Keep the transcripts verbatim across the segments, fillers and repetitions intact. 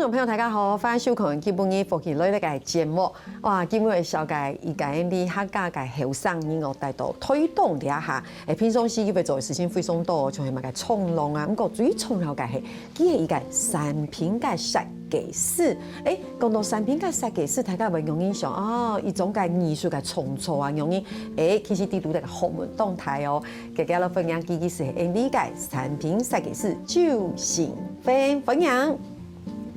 朋友，大家好，歡迎收看今晡日福氣來了个節目。哇，今晡日紹介一個你客家个後生人哦，帶到台東這下。誒，平常時佢會做个事情非常多，像係麼个衝浪啊，毋過最重要个係，佢係一個產品个設計師。誒，講到產品个設計師，大家會容易想，哦，一種个藝術个創作啊，容易，誒，其實在都在學問當大哦。今日來分享佢，佢係Andy个產品設計師周信 歡迎，歡迎。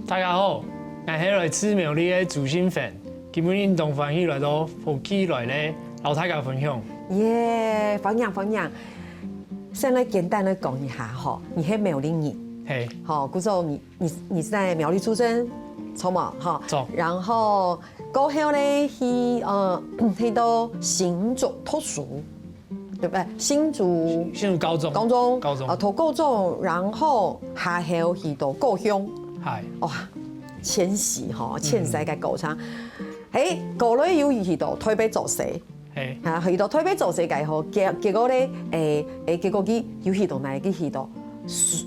大家好，𠊎係來自苗栗个朱信芬，今晡日當歡喜來到福氣來了，摎大家分享。耶，歡迎，歡迎。先來簡單的講一下吼，你係苗栗人，係。吼，故所你，你，你是在苗栗出生，著無？吼，著。然後過後呢，去，呃，去到新竹讀書， 對不對？新竹，新竹高中，高中，高中。啊，讀高中，然後下後去到高雄，係。哇，遷徙吼，遷徙个過程。誒，過來又去到台北做事，係。啊，去到台北做事个吼，結，結果呢，誒，誒，結果佢又去到哪裡？佢去到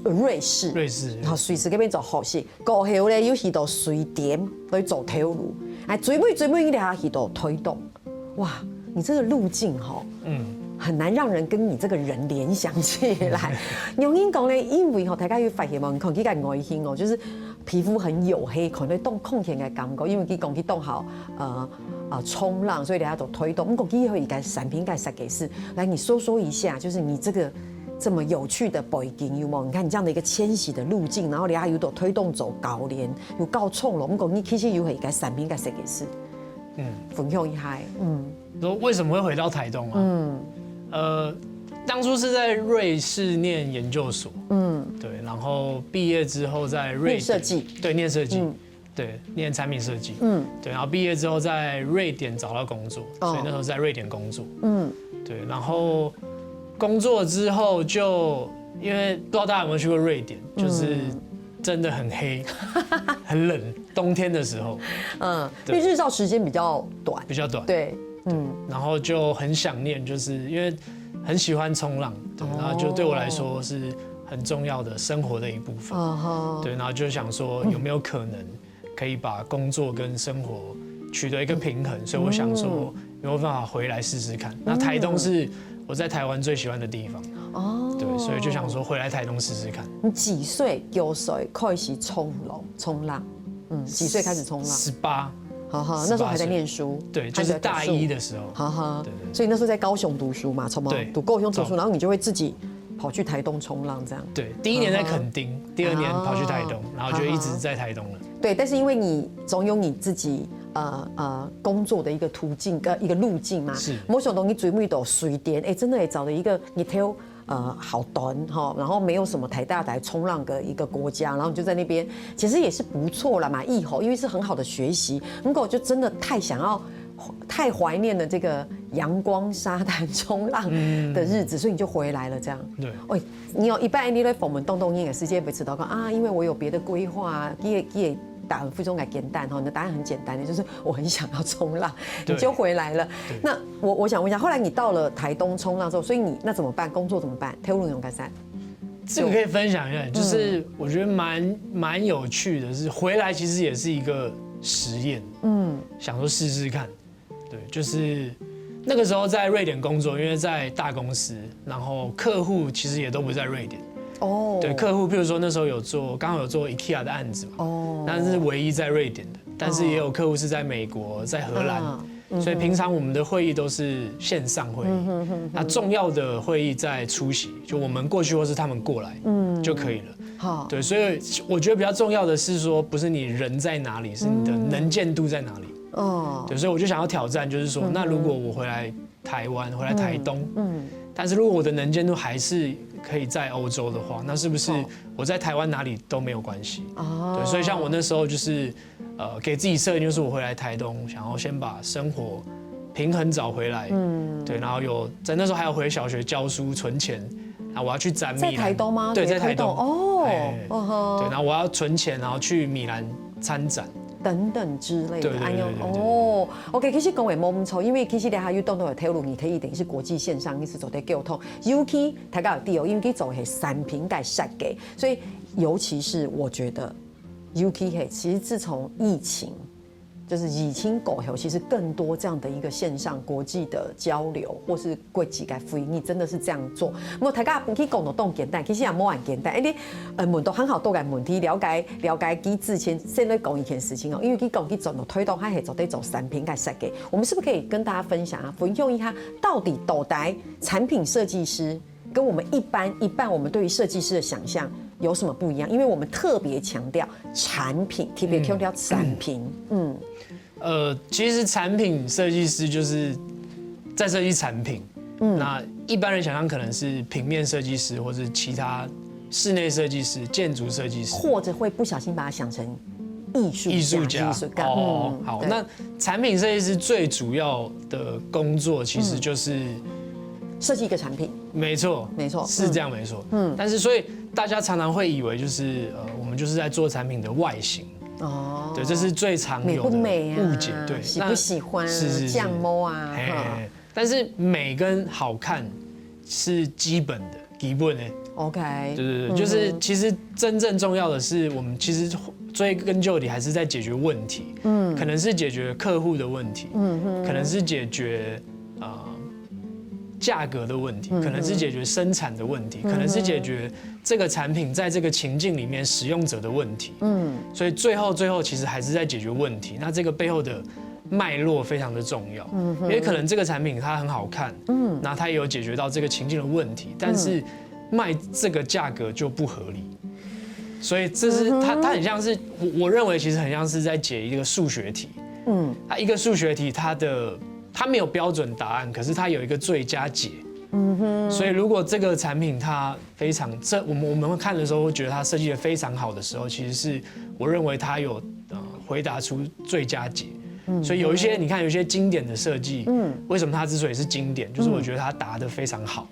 瑞士，瑞士。吼，瑞士該片做學習，過後呢又去到瑞典來做頭路，啊，最尾最尾呢，去到台東。 哇，你這個路徑吼，嗯，很難讓人跟你這個人聯想起來。有人講呢，因為吼，大家有發現無？你看佢个外形哦，就是皮膚很黝黑，可能當康健个感覺，因為佢講佢當好，呃，呃，衝浪，所以人家都推動。毋過佢有一個產品个設計師，來，你說說一下，就是你這個這麼有趣的背景，有無？你看你這樣的一個遷徙的路徑，然後你還有都推動做教練，有教衝浪，毋過你其實有一個產品个設計師。 嗯，分享一下。嗯，說為什麼會回到台東啊？嗯，呃，當初是在瑞士念研究所，嗯，對，然後畢業之後在瑞典念設計，對，念設計，嗯，對，念產品設計，嗯，對，然後畢業之後在瑞典找到工作，哦，所以那時候在瑞典工作，嗯，對，然後工作之後就因為不知道大家有沒有去過瑞典，就是真的很黑，很冷，冬天的時候。嗯，對，因為日照時間比較短。比較短。對，嗯，然後就很想念，就是因為很喜歡衝浪，對，哦，然後就對我來說是很重要的生活的一部分。嗯哼，對，然後就想說有沒有可能可以把工作跟生活取得一個平衡，所以我想說有沒有辦法回來試試看。那台東是我在台灣最喜歡的地方，哦，對，所以就想說回來台東試試看。你幾歲？九歲開始衝浪，衝浪，嗯，幾歲開始衝浪？十八，好好，那時候還在念書，對，就是大一的時候，好好，對，對，所以那時候在高雄讀書嘛，從，對，讀高雄讀書，然後你就會自己跑去台東衝浪這樣。對，第一年在墾丁，第二年跑去台東，然後就一直在台東了。對，但是因為你總有你自己呃呃工作的一個途徑，呃一個路徑嘛。是，無想到你最尾到瑞典，哎，真的也找了一個日頭呃好短哈，然後沒有什麼太大的衝浪的一個國家，然後你就在那邊，其實也是不錯啦嘛，以後因為是很好的學習，不過就真的太想要。 太懷念了這個陽光沙灘衝浪的日子，所以你就回來了這樣。對，喂，你有一般你來訪問東東音樂世界，不知道講啊，因為我有別的規劃啊，佢也佢也答案非常的簡單哈，你的答案很簡單的，就是我很想要衝浪，你就回來了。那我我想問一下，後來你到了台東衝浪之後，所以你那怎麼辦？工作怎麼辦？頭路用改善？這個可以分享一下，就是我覺得蠻蠻有趣的是，回來其實也是一個實驗，嗯，想說試試看。 對，就是那個時候在瑞典工作，因為在大公司，然後客戶其實也都不在瑞典。哦，對，客戶，譬如說那時候有做，剛好有做IKEA的案子嘛，哦，那是唯一在瑞典的，但是也有客戶是在美國、在荷蘭，所以平常我們的會議都是線上會議。那重要的會議在初期，就我們過去或是他們過來，嗯，就可以了。好，對，所以我覺得比較重要的是說，不是你人在哪裡，是你的能見度在哪裡。 哦，對，所以我就想要挑戰，就是說，那如果我回來台灣，回來台東，嗯，但是如果我的能見度還是可以在歐洲的話，那是不是我在台灣哪裡都沒有關係？哦，對，所以像我那時候就是，呃，給自己設定，就是我回來台東，想要先把生活平衡找回來，嗯，對，然後有在那時候還有回小學教書存錢，啊，我要去展米蘭，在台東嗎？對，在台東，哦，哎，嗯哼，對，然後我要存錢，然後去米蘭參展。 等等之類的，對對對對對對。哦，OK，其實講話無毋著，因為其實你還有當多个頭路，你可以等於是國際線上一直做得溝通，尤其大家有知哦，因為佢做个係產品个設計，所以尤其是我覺得尤其係，其實自從疫情，就是疫情過後，其實更多這樣的一個線上國際的交流，或是國際个會議，真的是這樣做。那麼大家去講到當簡單，其實也無恁簡單。哎，你呃問到很好多个問題，了解了解佢之前，先來講一件事情哦，因為佢講佢轉到推動，還係做得做產品个設計，我們是不是可以跟大家分享啊？分享一下，到底到底產品設計師跟我們一般一般我們對於設計師的想象有什麼不一樣？因為我們特別強調產品，特別強調產品，嗯。呃，其實產品設計師就是在設計產品。嗯，那一般人想象可能是平面設計師或是其他室內設計師、建築設計師，或者會不小心把它想成藝術藝術家。藝術家。哦，好，那產品設計師最主要的工作其實就是設計一個產品，没错，没错是这样没错。嗯，但是所以大家常常会以为就是呃，我们就是在做产品的外形，哦，对，这是最常美有的不美啊？误解，对，喜不喜欢啊？是是是降毛啊？嘿哈，但是美跟好看是基本的，基本的。OK，对对对，就是其实真正重要的是，我们其实追根究底还是在解决问题，嗯，可能是解决客户的问题，嗯，可能是解决呃价格的问题，可能是解决生产的问题，可能是解决这个产品在这个情境里面使用者的问题，嗯，所以最后最后其实还是在解决问题。那这个背后的脉络非常的重要，嗯，因为可能这个产品它很好看，嗯，那它也有解决到这个情境的问题，但是卖这个价格就不合理，所以这是它，它很像是我我认为其实很像是在解一个数学题，嗯，它一个数学题它的它没有标准答案，可是它有一个最佳解，嗯哼，所以如果这个产品它非常这我们我们会看的时候会觉得它设计的非常好的时候，其实是我认为它有呃回答出最佳解。所以有一些你看有一些经典的设计，嗯，为什么它之所以是经典，就是我觉得它答得非常好，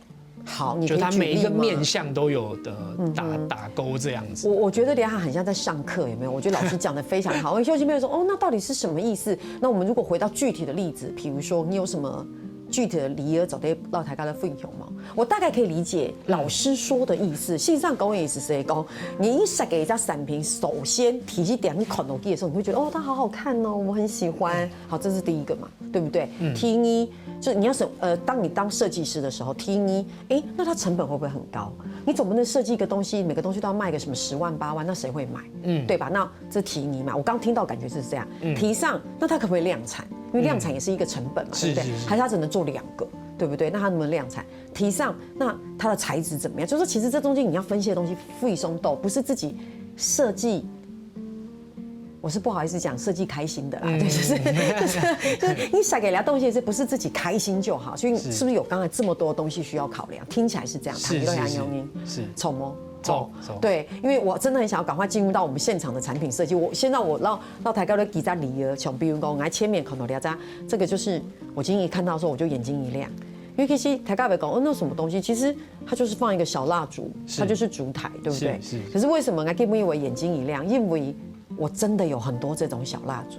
好，你可以就它每一个举例吗面向都有的打打勾这样子。我我觉得等一下很像在上课，有没有？我觉得老师讲的非常好。因为有些朋友说，哦，那到底是什么意思？那我们如果回到具体的例子，比如说你有什么具体的例子做得摎大家來分享嗎？我大概可以理解老師說的意思。事實上，講的意思是講，你一設計一隻產品，首先第一點你看到佢的時候，你會覺得哦，它好好看哦，我很喜歡。好，這是第一個嘛，對不對？第一，就你要是呃，當你當設計師的時候，第一，哎，那它成本會不會很高？你總不能設計一個東西，每個東西都要賣個什麼十萬八萬，那誰會買？嗯，對吧？那這第一嘛，我剛聽到感覺是這樣。第三，那它可不可以量產？因為量產也是一個成本嘛，對不對？是是是還是它只能做兩個，對不對？那它能不能量產？第三，那它的材質怎麼樣？就是說，其實這中間你要分析的東西非常多，不是自己設計。我是不好意思講設計開心的啦，對，就是就是就是你設計的東西是不是自己開心就好？所以是不是有剛才這麼多東西需要考量？聽起來是這樣，是談到是是楊永英，是寵嗎？走走，对，因为我真的很想要赶快进入到我们现场的产品设计。我现在我让让大家都给他理由，像比如讲，我来前面看到两张，这个就是我今天一看到的时候我就眼睛一亮，因为其实大家会讲，哦，那什么东西？其实它就是放一个小蜡烛，是它就是烛台，对不对？是是可是为什么我今天我眼睛一亮？因为我真的有很多这种小蜡烛，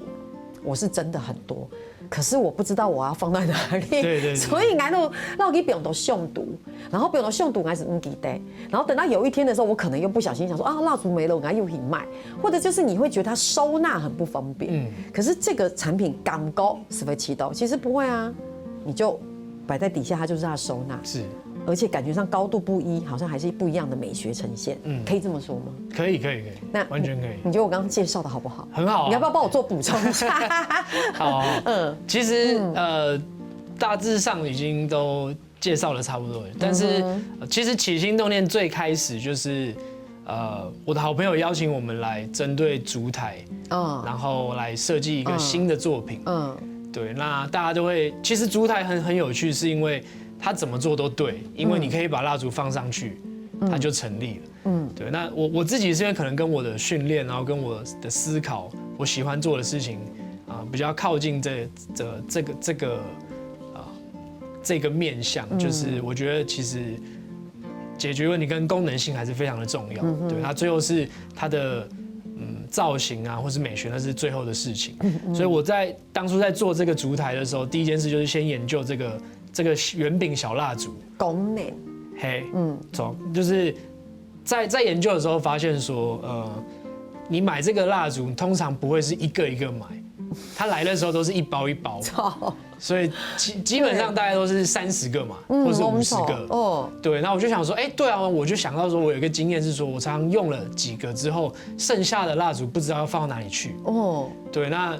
我是真的很多。可是我不知道我要放在哪里，对对对所以俺都让我给表都中毒，然后表都中毒还是唔记得，然后等到有一天的时候，我可能又不小心想说啊蜡烛没了，我又去卖，或者就是你会觉得它收纳很不方便。嗯可是这个产品感觉是不是起到？其实不会啊，你就摆在底下，它就是它的收纳，是而且感觉上高度不一，好像还是不一样的美学呈现。嗯可以这么说吗？可以可以可以，那完全可以。你觉得我刚刚介绍的好不好？很好啊你要不要帮我做补充一下？好，嗯，其实呃，大致上已经都介绍的差不多了，但是、呃其实起心动念最开始就是呃，我的好朋友邀请我们来针对烛台，嗯然后来设计一个新的作品。嗯对，那大家都会，其实烛台很很有趣，是因为它怎么做都对，因为你可以把蜡烛放上去，它就成立了。嗯，对，那我我自己是因为可能跟我的训练，然后跟我的思考，我喜欢做的事情啊、比较靠近这这这个这个啊、这个面向，就是我觉得其实解决问题跟功能性还是非常的重要。对，它最后是它的嗯造型啊，或是美学，那是最后的事情。所以我在当初在做这个烛台的时候，第一件事就是先研究这个这个圆饼小蜡烛。功能，嘿，嗯，从就是在在研究的时候发现说，呃，你买这个蜡烛，通常不会是一个一个买，它来的时候都是一包一包，所以基基本上大概都是三十个嘛，或是五十个。哦，对，那我就想说，哎，对啊，我就想到说，我有一个经验是说，我常常用了几个之后，剩下的蜡烛不知道要放到哪里去。哦，对，那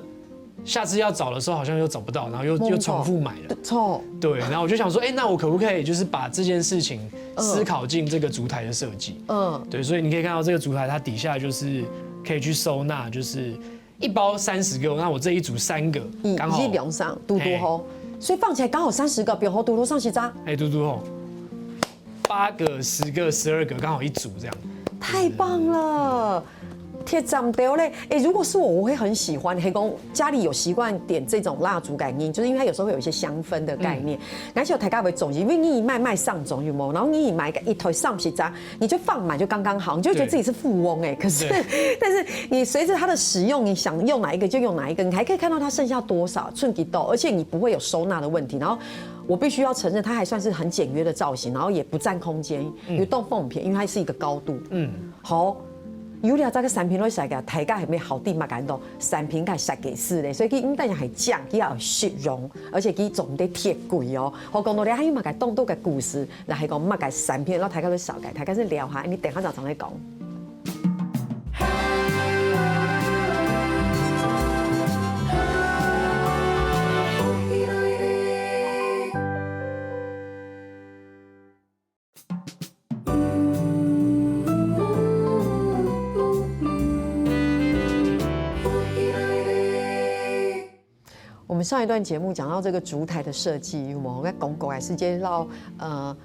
下次要找的时候好像又找不到，然后又又重复买了。错，对，然后我就想说，哎，那我可不可以就是把这件事情思考进这个烛台的设计？嗯，对，所以你可以看到这个烛台，它底下就是可以去收纳，就是一包三十个，那我这一组三个，刚好一两三，嘟嘟吼，所以放起来刚好三十个，比好嘟嘟上西扎。哎，嘟嘟吼，八个、十个、十二个，刚好一组这样。太棒了！铁斩掉嘞！哎，如果是我，我会很喜欢。黑工家里有习惯点这种蜡烛概念，就是因为它有时候会有一些香氛的概念。而且大家会中意，因为你买买上中有没有？然后你买个一台上西扎，你就放满就刚刚好，你就觉得自己是富翁哎。可是，但是你随着它的使用，你想用哪一个就用哪一个，你还可以看到它剩下多少寸几多，而且你不会有收纳的问题。然后我必须要承认，它还算是很简约的造型，然后也不占空间，有动风片，因为它是一个高度。嗯，好。有了这个产品落下个，大家系咪好啲嘛感到产品个设计师咧，所以佢唔單淨係靚，佢也有實用，而且佢做得貼櫃哦。好，講到這，還有麼个當多个故事，那還講麼个產品，然後大家都紹介，大家先聊下，你等下就正來講。我们上一段节目讲到这个烛台的设计，有没有？在讲过来时间到呃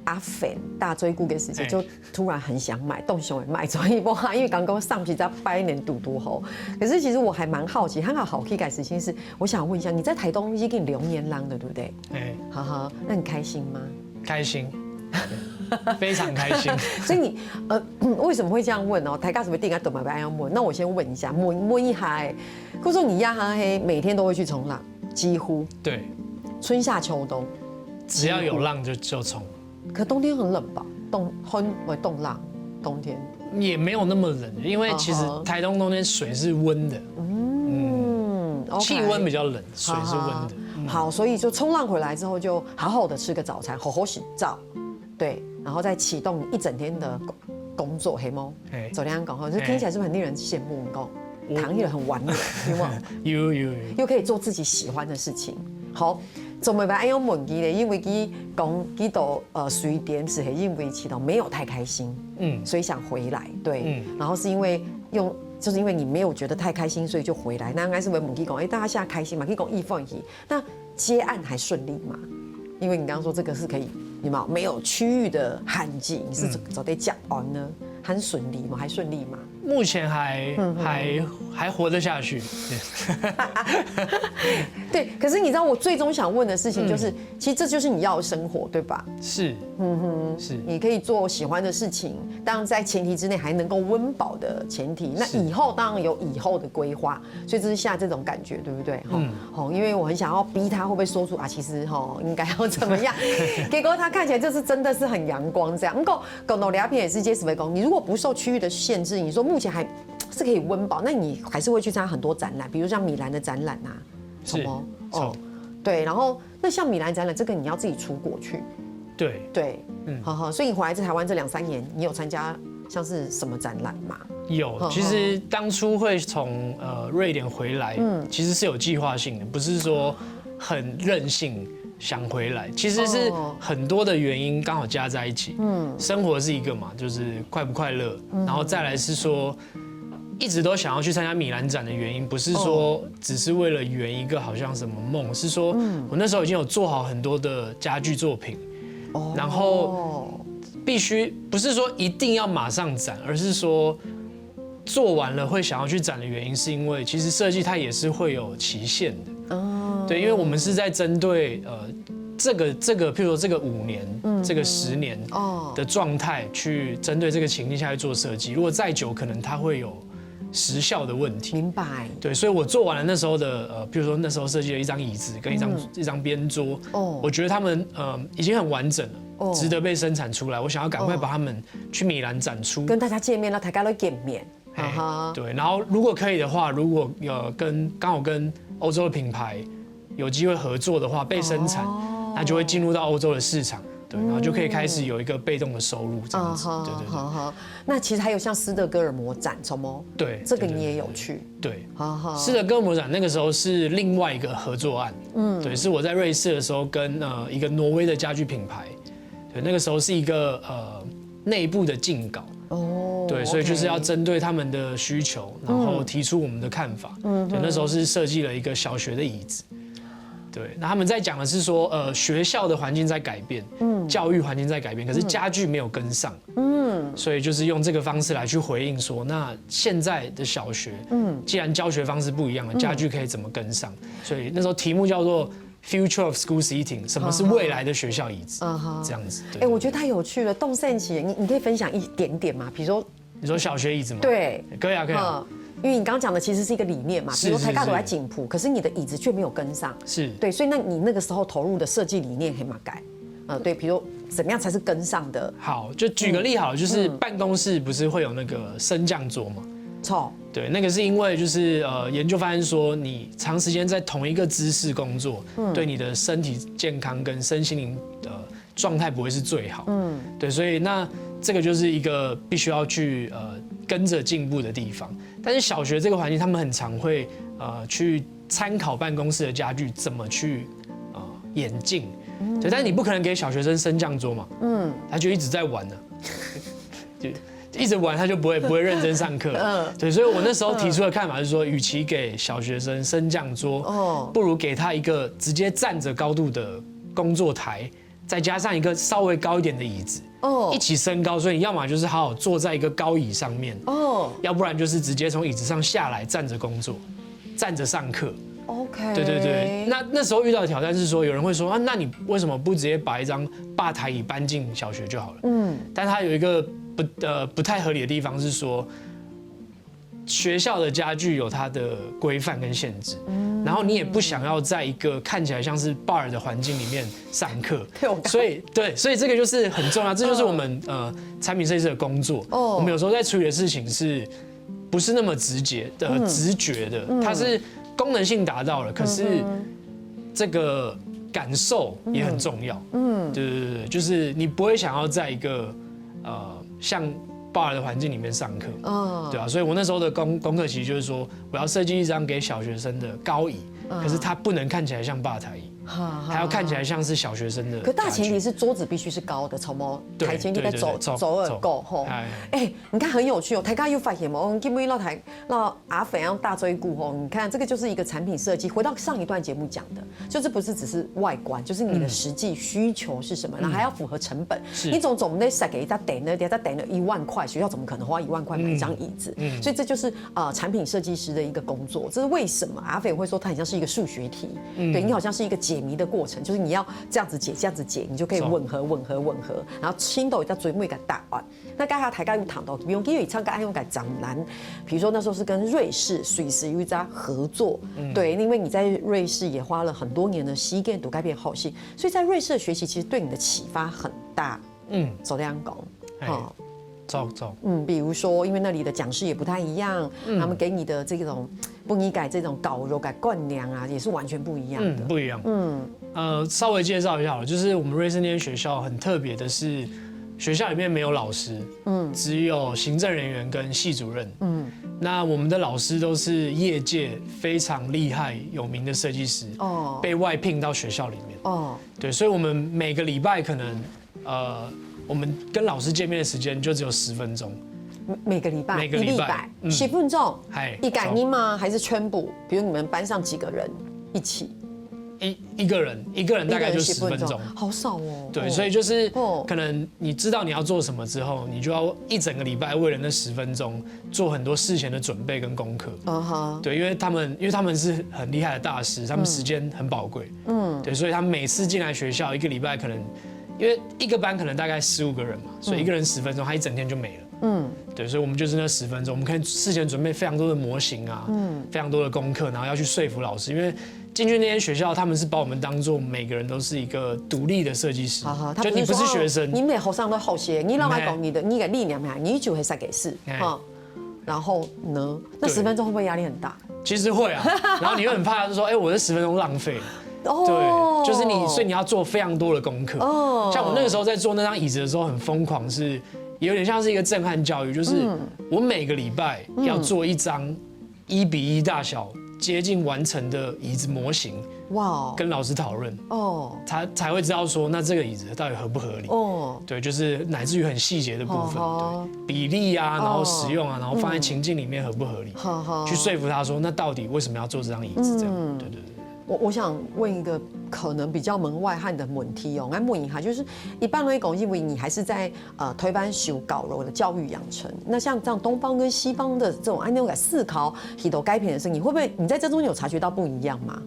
阿粉大追顾的时间，就突然很想买，动手也买，所以不因为刚刚上期在拜年堵堵吼。可是其实我还蛮好奇，很好好奇感事情是，我想问一下，你在台东已经两年lang了，对不对？哎，哈哈，那你开心吗？开心，非常开心。所以你呃为什么会这样问呢？大家是不是应该懂白白要问？那我先问一下，问问一下哎，可是你呀哈嘿，每天都会去冲浪，几乎对，春夏秋冬，只要有浪就就冲。可冬天很冷吧？冻很会冻浪，冬天也没有那么冷，因为其实台东冬天水是温的，嗯，气温比较冷，水是温的。好，所以就冲浪回来之后，就好好的吃个早餐，好好洗澡，对，然后再启动一整天的工作，黑猫。昨天讲哈，这听起来是不是很令人羡慕？你讲，糖也很完美，有没有？有有有，又可以做自己喜欢的事情。好，做么办？哎，用问题咧，因为佢讲佢到呃瑞典是因为祈祷没有太开心，嗯，所以想回来，对，然后是因为用就是因为你没有觉得太开心，所以就回来。那应该是问问题讲，哎，大家现在开心吗？可以讲一放一起，那接案还顺利吗？因为你刚刚说这个是可以，你嘛没有区域的限制，你是怎么在讲哦呢？很顺利吗？还顺利吗？目前还还还活得下去。对，可是你知道我最终想问的事情就是，其实这就是你要的生活，对吧？是，嗯哼，是。你可以做喜欢的事情，当然在前提之内还能够温饱的前提。那以后当然有以后的规划，所以这是现在这种感觉，对不对？哈，吼，因为我很想要逼他会不会说出啊，其实哈应该要怎么样，结果他看起来就是真的是很阳光这样。不过讲到两片也是 Jessica 讲，你如果不受区域的限制，你说目前还是可以温饱，那你还是会去参加很多展览，比如像米兰的展览啊，什么哦，对，然后那像米兰展览这个你要自己出国去，对对，嗯，好好，所以你回来在台湾这两三年，你有参加像是什么展览吗？有，其实当初会从呃瑞典回来，嗯，其实是有计划性的，不是说很任性想回来，其实是很多的原因刚好加在一起，嗯，生活是一个嘛，就是快不快乐，然后再来是说。一直都想要去参加米兰展的原因，不是说只是为了圆一个好像什么梦，是说我那时候已经有做好很多的家具作品，然后必须不是说一定要马上展，而是说做完了会想要去展的原因，是因为其实设计它也是会有期限的。哦，对，因为我们是在针对呃这个这个，譬如说这个五年，这个十年的状态去针对这个情境下去做设计。如果再久，可能它会有时效的问题。明白。对，所以我做完了那时候的呃，譬如说那时候设计了一张椅子跟一张一张边桌，哦，我觉得他们呃已经很完整了，值得被生产出来。我想要赶快把他们去米兰展出，跟大家见面，让大家都见面。哎，对，然后如果可以的话，如果呃跟刚好跟欧洲的品牌有机会合作的话，被生产，那就会进入到欧洲的市场，对，然后就可以开始有一个被动的收入这样子，对对对。好好，那其实还有像斯德哥尔摩展，什么？对，这个你也有去。对，好好，斯德哥尔摩展那个时候是另外一个合作案，嗯，对，是我在瑞士的时候跟呃一个挪威的家具品牌，对，那个时候是一个呃内部的竞稿，哦，对，所以就是要针对他们的需求，然后提出我们的看法。嗯，对，那时候是设计了一个小学的椅子。对，那他们在讲的是说，呃，学校的环境在改变，嗯，教育环境在改变，可是家具没有跟上，嗯，所以就是用这个方式来去回应说，那现在的小学，嗯，既然教学方式不一样了，家具可以怎么跟上？所以那时候题目叫做 Future of School Seating，什么是未来的学校椅子？这样子。哎，我觉得太有趣了，动圣奇，你你可以分享一点点吗？比如说，你说小学椅子吗？对，可以啊，可以啊。嗯，因为你刚刚讲的其实是一个理念嘛，比如说台大都在进步，可是你的椅子却没有跟上。是，对，所以那你那个时候投入的设计理念很蛮改。呃，对，比如怎么样才是跟上的？好，就举个例好了，就是办公室不是会有那个升降桌吗？错，对，那个是因为就是呃，研究发现说，你长时间在同一个姿势工作，对你的身体健康跟身心灵的状态不会是最好。嗯，对，所以那这个就是一个必须要去呃跟着进步的地方。但是小学这个环境，他们很常会呃去参考办公室的家具怎么去呃演进，对，但是你不可能给小学生升降桌嘛，嗯，他就一直在玩呢，就一直玩，他就不会不会认真上课，嗯，对，所以我那时候提出的看法是说，与其给小学生升降桌，哦，不如给他一个直接站着高度的工作台，再加上一个稍微高一点的椅子，哦，一起升高，所以你要么就是好好坐在一个高椅上面，哦，要不然就是直接从椅子上下来站着工作，站着上课。 OK，对对对，那那时候遇到的挑战是说，有人会说啊，那你为什么不直接把一张吧台椅搬进小学就好了？嗯，但它有一个不呃不太合理的地方是说，学校的家具有它的规范跟限制，然后你也不想要在一个看起来像是 bar 的环境里面上课，所以对，所以这个就是很重要，这就是我们呃产品设计师的工作。哦，我们有时候在处理的事情是不是那么直接的、直觉的，它是功能性达到了，可是这个感受也很重要。嗯，对对对对，就是你不会想要在一个呃像 bar 的环境里面上课，嗯，对啊，所以我那时候的功功课其实就是说，我要设计一张给小学生的高椅，可是它不能看起来像吧台椅，还要看起来像是小学生的。可大前提是桌子必须是高的，从么台前提在走走而过吼。哎，你看很有趣哦，大家有发现吗？我们今天老台老阿肥要大追顾吼，你看这个就是一个产品设计。回到上一段节目讲的，就这不是只是外观，就是你的实际需求是什么，然后还要符合成本。你总总不能设计一个等呢，等下等了一万块，学校怎么可能花一万块买一张椅子？所以这就是呃产品设计师的一个工作。这是为什么阿肥会说它很像是一个数学题，对你好像是一个解谜的过程，就是你要这样子解，这样子解，你就可以吻合、吻合、吻合，然后拼到一个最尾个答案。 那刚才大家有谈到，比如讲有參加恁樣个展覽，比如说那时候是跟瑞士、瑞士有一家合作，对，因为你在瑞士也花了很多年的時間讀該片好戲，所以在瑞士的学习其实对你的啟發很大。嗯，怎样讲？哦，走走，嗯，比如说因为那里的讲师也不太一样，他们给你的这种 不应该这种高热的观念啊，也是完全不一样的。嗯，不一样。嗯，呃，稍微介绍一下好了，就是我们瑞士那间学校很特别的是，学校里面没有老师，嗯，只有行政人员跟系主任。嗯，那我们的老师都是业界非常厉害、有名的设计师，哦，被外聘到学校里面。哦，对，所以我们每个礼拜可能呃，我们跟老师见面的时间就只有十分钟。每个礼拜，每个礼拜十分钟，嗨，一个人吗？还是全部？比如你们班上几个人一起？一一个人，一个人大概就十分钟，好少哦。对，所以就是可能你知道你要做什么之后，你就要一整个礼拜为了那十分钟做很多事前的准备跟功课。嗯哼，对，因为他们因为他们是很厉害的大师，他们时间很宝贵，嗯，对，所以他们每次进来学校一个礼拜可能。 因为一个班可能大概十五个人嘛，所以一个人十分钟，他一整天就没了。嗯，对，所以我们就是那十分钟，我们可以事前准备非常多的模型啊，嗯，非常多的功课，然后要去说服老师，因为进去那间学校，他们是把我们当做每个人都是一个独立的设计师，好好，就你不是学生，你每好上都好些，你老外讲你的，你个理念嘛，你就会设计师，哈。然后呢？那十分钟会不会压力很大？其实会啊，然后你会很怕，就说，哎，我这十分钟浪费。哦，对，就是你，所以你要做非常多的功课。哦，像我那个时候在做那张椅子的时候，很疯狂，是有点像是一个震撼教育，就是我每个礼拜要做一张一比一大小接近完成的椅子模型，哇哦，跟老师讨论，哦，才才会知道说，那这个椅子到底合不合理？哦，对，就是乃至于很细节的部分，对，比例啊，然后使用啊，然后放在情境里面合不合理，去说服他说，那到底为什么要做这张椅子？这样，对对对。我我想问一个可能比较门外汉的问题哦，来问一下，就是一般来讲，因为你还是在呃推翻修搞了的教育养成，那像这样东方跟西方的这种按照个思考，许多改变的事情，你会不会你在这中间有察觉到不一样吗？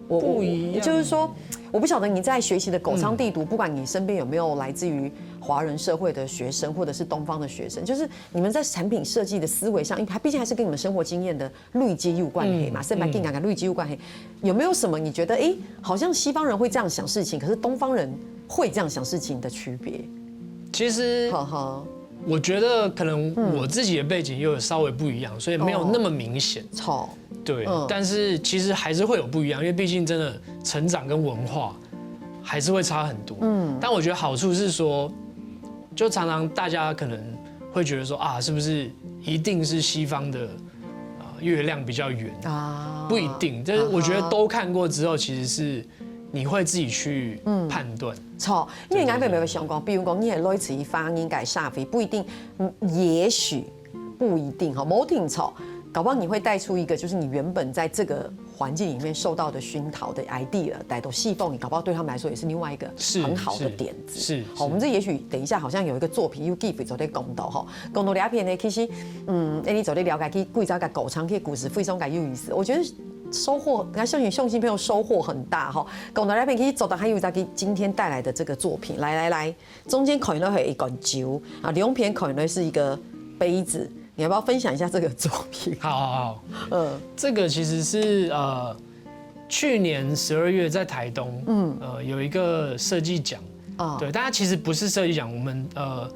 我不一样，就是说，我不晓得你在学习的狗仓地图，不管你身边有没有来自于华人社会的学生，或者是东方的学生，就是你们在产品设计的思维上，因为它毕竟还是跟你们生活经验的累积有关系嘛，嗯，生活经验跟累积有关系，有没有什么你觉得，诶，好像西方人会这样想事情，可是东方人会这样想事情的区别？其实，好好，我觉得可能我自己的背景又有稍微不一样，所以没有那么明显。好，对，嗯，但是其实还是会有不一样，因为毕竟真的成长跟文化还是会差很多。嗯，但我觉得好处是说，就常常大家可能会觉得说啊，是不是一定是西方的啊月亮比较圆啊？不一定，但是我觉得都看过之后，其实是你会自己去判断。错，因为你刚才有没有想过，比如讲，你很类似于发音改煞飞，不一定，嗯，也许不一定哈，某挺错，搞不好你会带出一个，就是你原本在这个环境里面受到的熏陶的 idea 带到西方，你搞不好对他们来说也是另外一个很好的点子。是，好，我们这也许等一下好像有一个作品又继续做在讲到哈，讲到这片呢，其实，嗯，哎，你做得了解去贵州个狗场去故事，非常个有意思。我觉得收获，那相信相信朋友收获很大哈。讲到这片，其实做得还有一个今天带来的这个作品，来来来，中间可能会有一罐酒啊，两片可能是一个杯子，你要不要分享一下这个作品？好好好，嗯，这个其实是呃去年十二月在台东，嗯，呃有一个设计奖，啊，对，但它其实不是设计奖，我们呃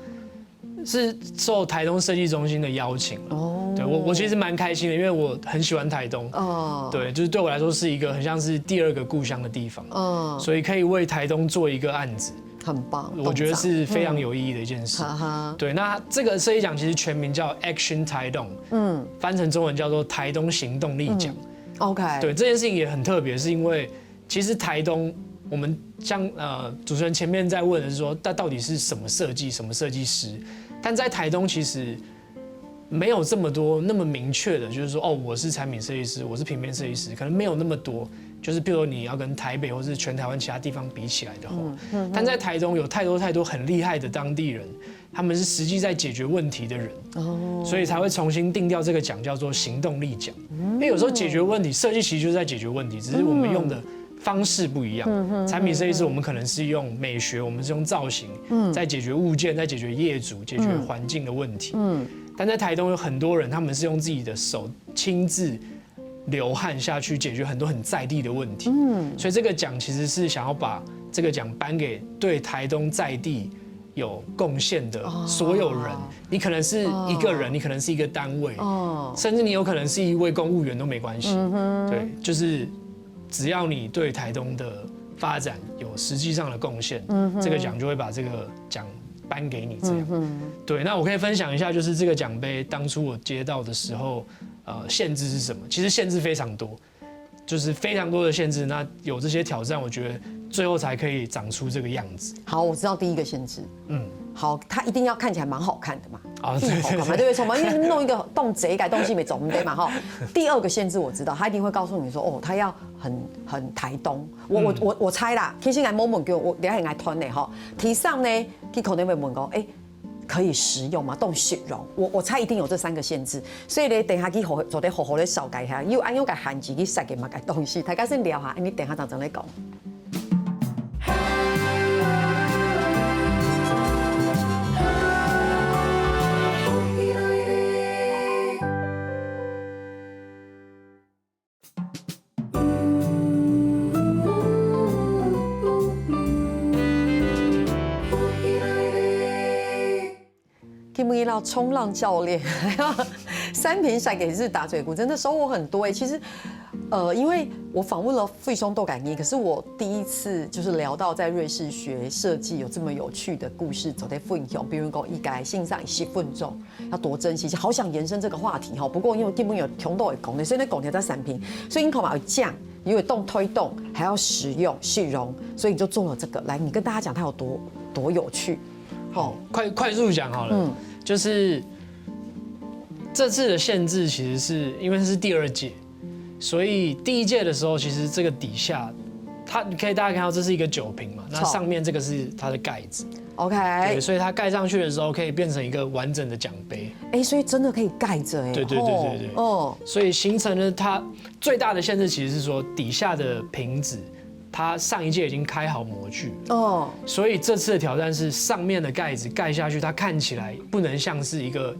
是受台东设计中心的邀请了。哦，对，我我其实蛮开心的，因为我很喜欢台东。哦，对，就是对我来说是一个很像是第二个故乡的地方。哦，所以可以为台东做一个案子，很棒，我觉得是非常有意义的一件事。哈哈，对，那这个设计奖其实全名叫 Action 台东，嗯，翻成中文叫做台东行动力奖。嗯，OK，对，这件事情也很特别，是因为其实台东我们像呃主持人前面在问的是说，那到底是什么设计，什么设计师？但在台东其实没有这么多那么明确的，就是说哦，我是产品设计师，我是平面设计师，可能没有那么多。就是比如说你要跟台北或是全台湾其他地方比起来的话，嗯嗯嗯，但在台东有太多太多很厉害的当地人，他们是实际在解决问题的人，哦，所以才会重新定调这个奖叫做行动力奖。因为有时候解决问题，设计其实就是在解决问题，只是我们用的方式不一样。产品设计师我们可能是用美学，我们是用造型，在解决物件，在解决业主、解决环境的问题。但在台东有很多人，他们是用自己的手亲自流汗下去解决很多很在地的问题。所以这个奖其实是想要把这个奖颁给对台东在地有贡献的所有人。你可能是一个人，你可能是一个单位，甚至你有可能是一位公务员都没关系。对，就是只要你对台东的发展有实际上的贡献，这个奖就会把这个奖颁给你。这样，对。那我可以分享一下，就是这个奖杯当初我接到的时候，呃，限制是什么？其实限制非常多，就是非常多的限制。那有这些挑战，我觉得最后才可以长出这个样子。好，我知道第一个限制。嗯，好，它一定要看起来蛮好看的嘛。啊，一定好看嘛，对对对，对不对？什么？因为弄一个动贼改东西没走，对嘛哈。第二个限制我知道，他一定会告诉你说，哦，他要很很台东。我我我我猜啦，其实来某某给我，我等下很爱团呢哈。提上呢，去可能会问讲，哎，可以食用吗？动食用，我我猜一定有这三个限制。所以呢，等下去好做得好好的紹介一下，又按用个限制去设计嘛个东西，大家先聊下，你等下才正来讲。今日个冲浪教练，还有三坪設計師打嘴鼓，真的收穫很多哎。其實，呃，因為我訪問了費松豆改捏，可是我第一次就是聊到在瑞士學設計有這麼有趣的故事，做得分享。比如講，一个欣賞十分鐘，要多珍惜，好想延伸這個話題哈。不過因為根本有聽到的講的，所以呢講起來在三坪，所以你看嘛，有講，有動推动，還要使用、使用，所以你就做了這個。來，你跟大家講它有多多有趣，好。快快速講好了，嗯，就是这次的限制其实是因为是第二届，所以第一届的时候，其实这个底下，它可以大家看到这是一个酒瓶嘛，那上面这个是它的盖子，OK，对，所以它盖上去的时候可以变成一个完整的奖杯，哎，所以真的可以盖着哎，对对对对对，哦，所以形成了它最大的限制其实是说底下的瓶子。它上一届已经开好模具，哦，所以这次的挑战是上面的盖子盖下去，它看起来不能像是一个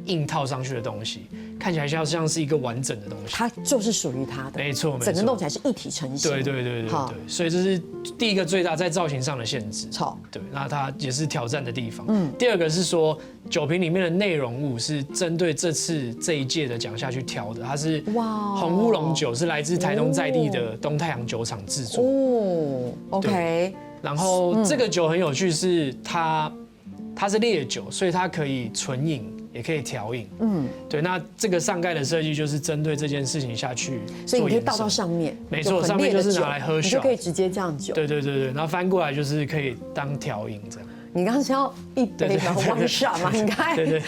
硬套上去的东西，看起来像像是一个完整的东西。它就是属于它的，没错，没错，整个弄起来是一体成型。对对对对对，所以这是第一个最大在造型上的限制。好，对，那它也是挑战的地方。嗯，第二个是说。酒瓶里面的内容物是针对这次这一届的奖项去挑的，它是哇，红乌龙酒是来自台东在地的东太阳酒厂制作。哦，OK。然后这个酒很有趣，是它它是烈酒，所以它可以纯饮，也可以调饮。嗯，对。那这个上盖的设计就是针对这件事情下去，所以你可以倒到上面，没错，上面就是拿来喝酒，就可以直接这样酒。对对对对，然后翻过来就是可以当调饮这样。你刚刚是要一杯吗？One shot 吗？应该。对对。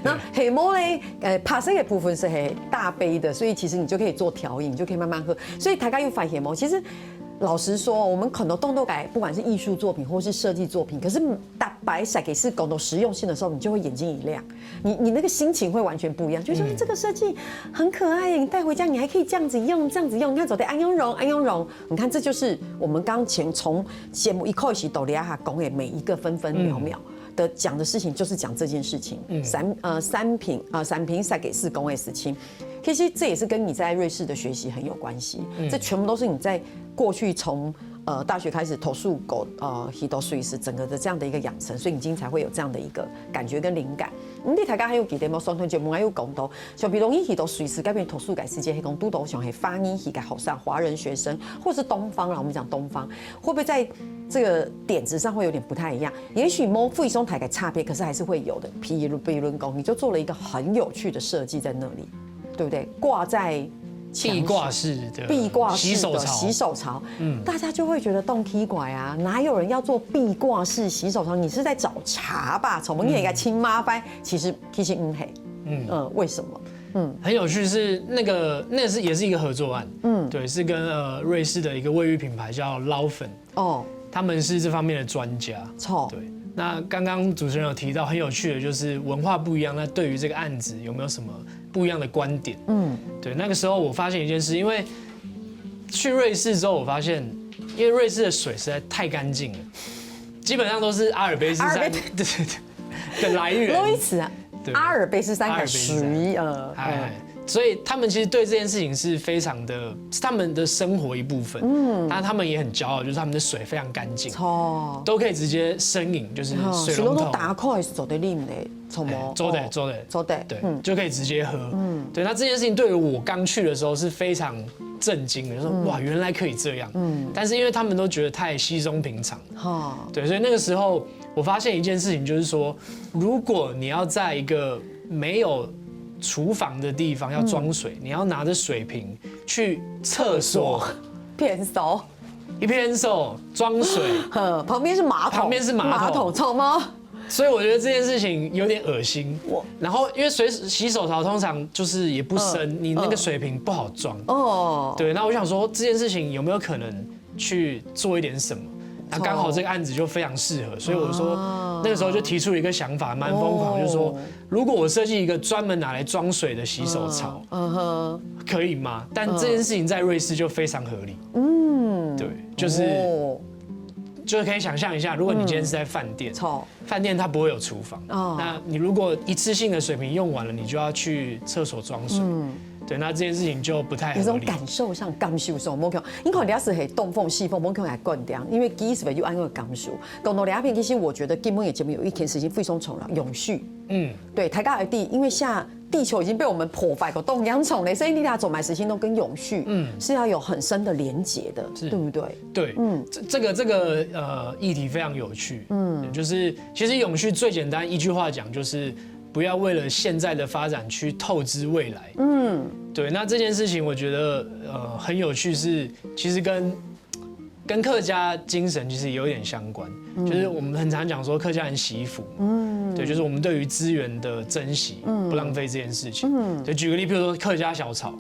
那黑猫嘞，呃，白色的部分是很大杯的，所以其实你就可以做调饮，你就可以慢慢喝。所以大家又发现哦，其实老实说，我们很多动作改，不管是艺术作品或是设计作品，可是大白色给是讲到实用性的时候，你就会眼睛一亮，你你那个心情会完全不一样，就觉得这个设计很可爱耶，你带回家你还可以这样子用，这样子用，你看昨天安用荣，安用荣，你看这就是我们刚前从节目一开始到底下讲的每一个分分秒秒的讲的事情，就是讲这件事情。三呃三瓶啊三瓶赛给四公的事情，其实这也是跟你在瑞士的学习很有关系。这全部都是你在过去从呃大学开始投诉狗呃 Hido Swiss 整个的这样的一个养成，所以你今天才会有这样的一个感觉跟灵感。你大家还有记得吗？上段节目还有讲到，像比如讲 Hido Swiss 改变投诉改世界，黑讲都都想黑发音，黑个好像华人学生或是东方啦，我们讲东方。会不会在这个点子上会有点不太一样？也许某附一松台改差别，可是还是会有的。譬如，比如讲，你就做了一个很有趣的设计在那里，对不对？挂在壁挂式的壁挂式的洗手槽，嗯，大家就会觉得动踢拐啊，哪有人要做壁挂式洗手槽？你是在找茬吧？从你一个亲妈班，其实其实嗯嘿，嗯，为什么？嗯，很有趣是那个那是也是一个合作案，嗯，对，是跟呃瑞士的一个卫浴品牌叫 Laufen。 哦，他们是这方面的专家。错，对。那刚刚主持人有提到很有趣的，就是文化不一样，那对于这个案子有没有什么不一样的观点？嗯，对。那个时候我发现一件事，因为去瑞士之后，我发现，因为瑞士的水实在太干净了，基本上都是阿尔卑斯山的来源。瑞士啊，阿尔卑斯山的水，呃，所以他们其实对这件事情是非常的，是他们的生活一部分。嗯，那他们也很骄傲，就是他们的水非常干净，哦，都可以直接生饮，就是水龙头打开是做得啉的，怎么？做得，做得，做得，对，就可以直接喝。嗯，对。那这件事情对于我刚去的时候是非常震惊的，说哇，原来可以这样。嗯，但是因为他们都觉得太稀松平常，哈，对，所以那个时候我发现一件事情，就是说，如果你要在一个没有厨房的地方要装水，你要拿着水瓶去厕所，便所，一边手装水，旁边是马桶，旁边是马桶，马桶冲吗？所以我觉得这件事情有点恶心。我然后因为水洗手槽通常就是也不深，你那个水瓶不好装哦。对，那我想说这件事情有没有可能去做一点什么？那刚好这个案子就非常适合，所以我说那个时候就提出了一个想法，蛮疯狂，就是说如果我设计一个专门拿来装水的洗手槽，嗯哼，可以吗？但这件事情在瑞士就非常合理。嗯，对，就是就是可以想象一下，如果你今天是在饭店，饭店它不会有厨房，哦，那你如果一次性的水瓶用完了，你就要去厕所装水。嗯，对，那这件事情就不太合理。有种感受上感受上，我讲，你可能了解是东方西方，我可能来灌掉，因为第一次就按个感受。讲到两片，其实我觉得根本也节目有一件事情非常重要，永续。嗯，对，大家一定因为下。地球已经被我们破坏个东洋虫嘞，所以你俩走埋时间都跟永续，嗯，是要有很深的连结的，是对不对？对，嗯，这这个这个呃议题非常有趣，嗯，就是其实永续最简单一句话讲就是不要为了现在的发展去透支未来，嗯，对，那这件事情我觉得呃很有趣是，其实跟跟客家精神其实有点相关，就是我们很常讲说客家人惜福，嗯，对，就是我们对于资源的珍惜，不浪费这件事情。对，举个例，譬如说客家小炒，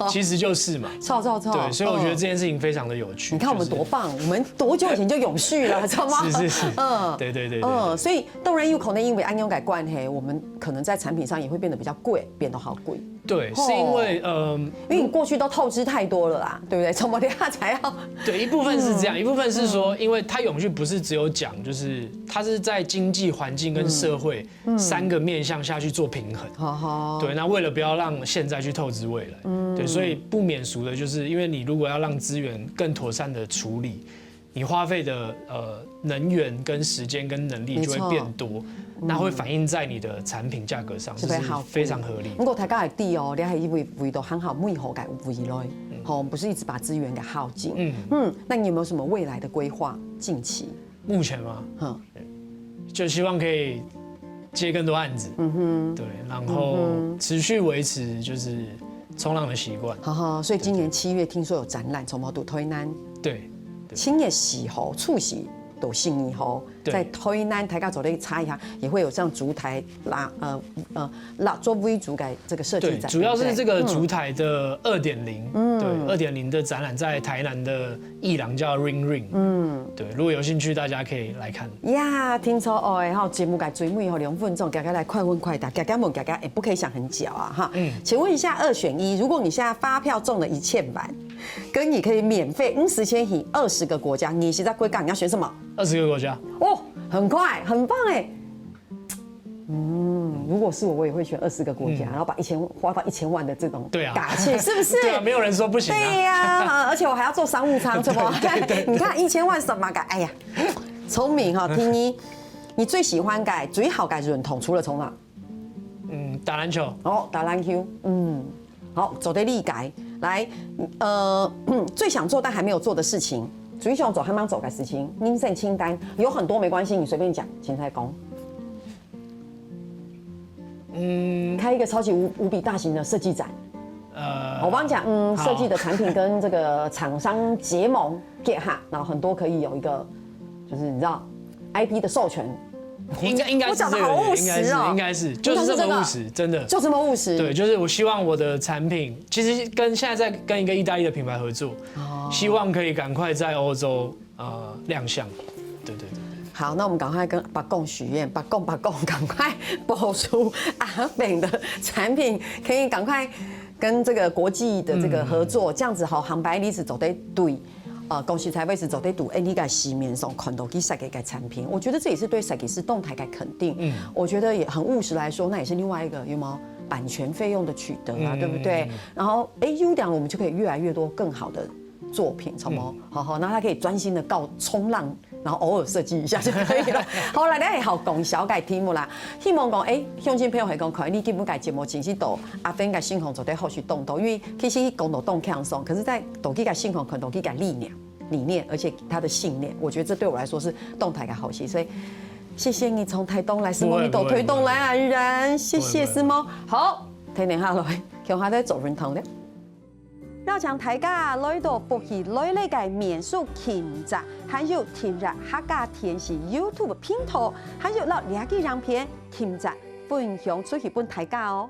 其实就是嘛，臭臭臭，对，所以我觉得这件事情非常的有趣。你看我们多棒，我们多久以前就永续了，知道吗？是是是，嗯，对对对对，嗯，所以当然有可能因为安永改关系，我们可能在产品上也会变得比较贵，变得好贵。对，是因为嗯，因为你过去都透支太多了啦，对不对？怎么等下才要？对，一部分是这样，一部分是说，因为它永续不是只有讲，就是它是在经济环境跟社会三个面向下去做平衡。好好，对，那为了不要让现在去透支未来，对，所以不免俗的就是，因为你如果要让资源更妥善的处理，你花费的呃能源跟时间跟能力就会变多，那会反映在你的产品价格上，这是非常合理。不过大家也知哦，你还以为为到很好美好个未来，吼，不是一直把资源给耗尽。嗯嗯，那你有没有什么未来的规划？近期？目前吗？嗯，就希望可以接更多案子，嗯哼，对，然后持续维持就是冲浪的习惯。好好，所以今年七月听说有展览，从毛肚推南，对，七月十号，初十到十二号，在推南，大家做得查一下，也会有这样烛台啦，呃呃，蜡烛为主的这个设计展，主要是这个烛台的二点零，对，二点零的展览在台南的。艺廊叫 Ring Ring。嗯，对，如果有兴趣，大家可以来看。呀，听说哦，吼，节目个最尾吼，两分钟，大家来快问快答，大家问大家，哎，不可以想很久啊，哈。嗯，请问一下，二选一，如果你现在发票中了一千万，跟你可以免费五十千去二十个国家，你现在会讲你要选什么？二十个国家。哦，很快，很棒哎。嗯，如果是我，我也会选二十个国家，然后把一千花到一千万的这种，对啊，打气是不是？对啊，没有人说不行。对呀，而且我还要坐商务舱，怎么？你看一千万什么个？哎呀，聪明哈，听你，你最喜欢个、最好个运动除了冲浪？嗯，打篮球。哦，打篮球。嗯，好，做得理解。来，呃，最想做但还没有做的事情，最想做还没做的事情，人生清单有很多，没关系，你随便讲，现在讲。嗯，开一个超级无无比大型的设计展。呃，我帮你讲，嗯，设计的产品跟这个厂商结盟结合，然后很多可以有一个，就是你知道，I P 的授权。应该应该是这个，应该是应该是就是这么务实，真的就这么务实。对，就是我希望我的产品其实跟现在在跟一个意大利的品牌合作，希望可以赶快在欧洲。呃亮相。对对对。好，那我们赶快跟伯公许愿，伯公伯公赶快播出阿炳的产品，可以赶快跟这个国际的这个合作，这样子好，行白历史走得对。呃，恭喜才会是走得堵，哎，你在市面上看到佢设计个产品，我觉得这也是对设计师动态的肯定。嗯，我觉得也很务实来说，那也是另外一个有没有版权费用的取得啊，对不对？然后，哎，优良我们就可以越来越多更好的作品，什么，好好，那他可以专心的告冲浪，然后偶尔设计一下就可以了。好啦，咱好讲小个题目啦，希望讲，哎，乡亲朋友会讲，可能你今晡个节目真是到阿芬个心情做得好去动动，因为其实讲到动轻松，可是在到佢个心情，看到佢个理念、理念，而且他的信念，我觉得这对我来说是动态个好事，所以。谢谢你从台东来，是吗？你都推动来啊，依然谢谢，是吗？好，天天下来，共下来做运动了。 邀請大家來到福氣來了个民宿品質，還有訂閱客家電視YouTube頻道，還有摎這支影片訂閱分享出去分大家哦。